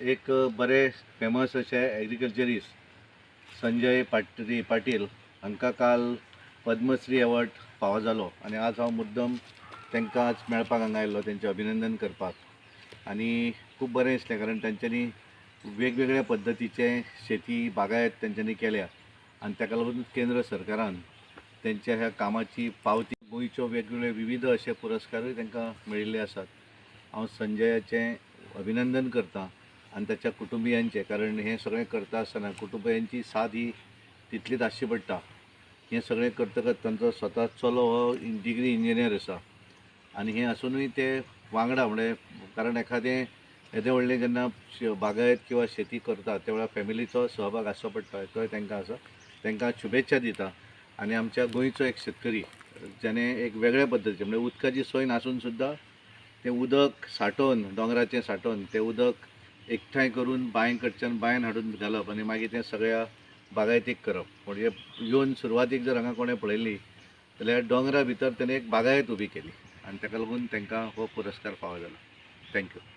एक बरे फेमस अशे एग्रीकल्चरिस्ट संजय पाटील हांकां काल पद्मश्री अवॉर्ड फावो जालो आनी आज हांव मुद्दम तांकां आज मेळपाक हांगा आयिल्लो तेंचें अभिनंदन करपाक. आनी खूब बरें दिसलें कारण तांच्यांनी वेगवेगळ्या पद्दतीचे शेती बागायत तेंच्यांनी केल्या आनी ताका लागून केंद्र सरकारान तेंच्या ह्या कामाची पावती गोंयच्यो वेगवेगळे विविध अशे पुरस्कारूय तांकां मेळिल्ले आसात. हांव संजयाचें अभिनंदन करता आनी ताच्या कुटुंबियांचें, कारण हें सगळें करता आसतना कुटुंबियांची साथ ही तितलीच आसची पडटा. हें सगळें करतकच तांचो स्वता चलो हो डिग्री इंजिनियर आसा आनी हें आसुनूय ते वांगडा म्हणजे कारण एखादें येदें व्हडलें जेन्ना बागायत किंवा शेती करता त्या वेळार फॅमिलीचो सहभाग आसचो पडटा, तोय तांकां आसा. तांकां शुभेच्छा दिता. आनी आमच्या गोंयचो एक शेतकरी ज्याणे एक वेगळ्या पद्दतीचे म्हणजे उदकाची सोय नासून सुद्दां तें उदक साठोवन, दोंगराचें साठोवन तें उदक एकठांय करून बांय कडच्यान बांयन हाडून घालप आनी मागीर तें सगळ्या बागायतीक करप. म्हणजे येवन सुरवातीक जर हांगा कोणें पळयली जाल्यार दोंगरा भितर तेणें एक बागायत उबी केली आनी ताका लागून तांकां हो पुरस्कार फावो जालो. Thank you.